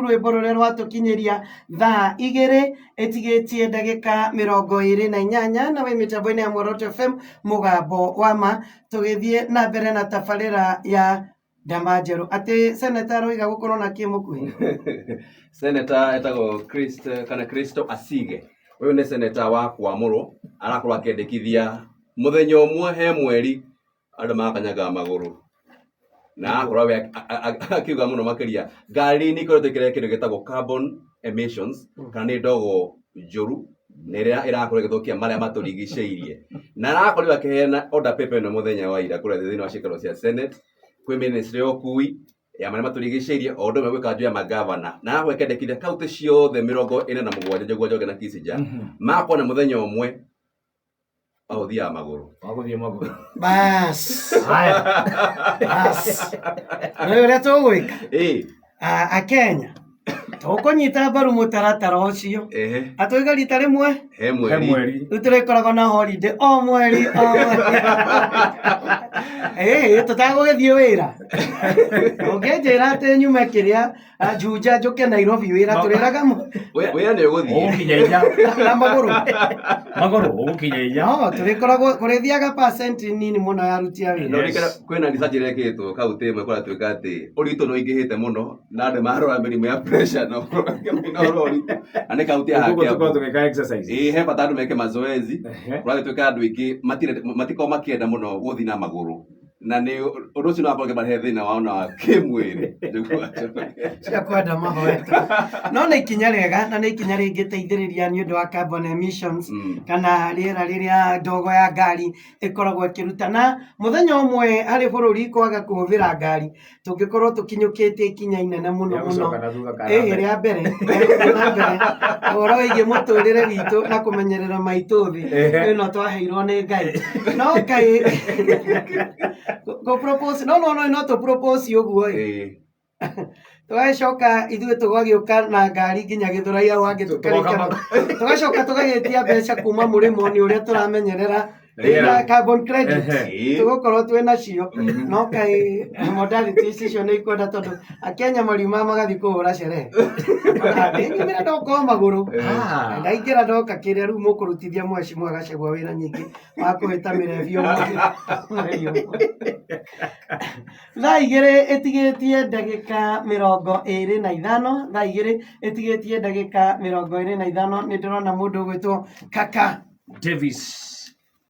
Rwĩmbo rũrĩa rwatũkinyĩria thaa 2 ĩtigĩtie ndagĩka 28, na wĩ mĩtambo-inĩ ya Muoroto FM, mũgambo wa ma. Tũgĩthiĩ na mbere na tabarĩra ya Ndama Njerũ, atĩ seneta aroiga gũkorwo na kĩ mũkuhĩ. Seneta etagwo Christ, kana Christo Asige. Ũyũ nĩ seneta wa kwamũrwo, arakorwo akĩendekithia mũthenya ũmwe he mweri andũ magakanyaga magũrũ, na akorwo we akiuga mũno makĩria ngari nĩ ikoretwo ikĩrehe kĩndũ gĩtagwo carbon emissions, kana nĩ ndogo njũru na ĩrĩa ĩrakorwo ĩgĩthũkia marĩa matũrigicĩirie. Na arakorirwo akĩheana order paper ĩno mũthenya wa ira kũrĩa thĩinĩ wa ciikaro cia Senate kwĩ ministry ya ũkui ya marĩa matũrigicĩirie, o ũndũ ũmwe gwĩ kanjũ ya magavana, na arakorwo ĩkĩendekithia kaunti ciothe 47, Njũgũa Njoge na Kicinja, magakorwo na mũthenya ũmwe wa gũthiaga magũrũ. Wa gũthiĩ magũrũ. Bas. Haya. Bas, nĩ ũrĩa tũgwĩka. Akenya tũkũnyita mbaru mũtaratara ũcio. Atũiga rita rĩmwe he he mweri. Mweri. Rĩu tũrĩkoragwo na holiday o mweri o mweri, ĩĩ, tũtagũgĩthiĩ wĩra. Ũngĩnjĩra atĩ nyume kĩrĩa Juja njũke Nairobi wĩra, tũrĩraga Wĩra nĩ ũgũthiĩ. Ũgũkinya inya. Na magũrũ. Magũrũ ũgũkinya inya. No tũrĩkoragwo kũrĩthiaga percent nini mũno ya aruti a wĩra. No nĩkĩra kwĩna research ĩrekĩtwo kaunti ĩmwe kũratuĩka atĩ ũritũ nĩ ũingĩhĩte mũno na andũ marora mĩrimũ ya pressure na ũhoro ũritũ, na nĩ kaunti ya Koguo tũkorwo Kiambu. tũgĩka exercise. Ĩĩ, he bata andũ meke mazoezi. Kũragĩtuĩka andũ aingĩ matikoragwo makĩenda mũno gũthiĩ na magũrũ, na nĩ ũndũ ũcio no akorwo ũkĩmarehe thĩna wao na wa kĩmwĩrĩ. Nĩguo cia kwenda mahoete, no nĩ ikinya rĩega na nĩ ikinya rĩngĩteithĩrĩria nĩ ũndũ wa carbon emissions, kana rĩera rĩrĩa ndogo ya ngari ĩkoragwo ĩkĩruta. Na mũthenya ũmwe harĩ bũrũri kwaga kũhũthĩra ngari, tũngĩkorwo tũkinyũkĩtie ikinya inene mũno Rĩa mũno gũcoka na thutha kana ĩhĩ mbere. Rĩa mbere, rĩa gũthiĩ na mbere ũhoro wĩgiĩ mũtũrĩre witũ na kũmenyerera maitũ thĩ ĩno twaheirwo nĩ Ngai. No kaĩ kũ propose, no no no no tũ propose ũguo ĩ, tũgagĩcoka ithuĩ tũgagĩũka na ngari nginya Gĩthũrai hau hangĩ, Tũgoka tũkarĩkia tũgacoka tũgagĩtia mbeca kuma mũrĩmo nĩ ũrĩa tũramenyerera Rĩera. na carbon credit tũgũkorwo twĩ nacio. No kaĩ modalities icio nĩ ikwenda, tondũ Akenya mariuma magathiĩ kũhũra sherehe. Ndĩnyumĩra ndoka o magũrũ. Ndaingĩra ndoka kĩrĩa rĩu mũkũrutithia mheshimiwa Gachagua wĩra nyingĩ wa kũhĩta mĩrebi ũmũthĩ mweri ũmwe. Thaa 2 ĩtigĩtie ndagĩka 25, thaa 2 ĩtigĩtie ndagĩka 25. Nĩ ndĩrona mũndũ ũgwĩtwo Kaka Davis.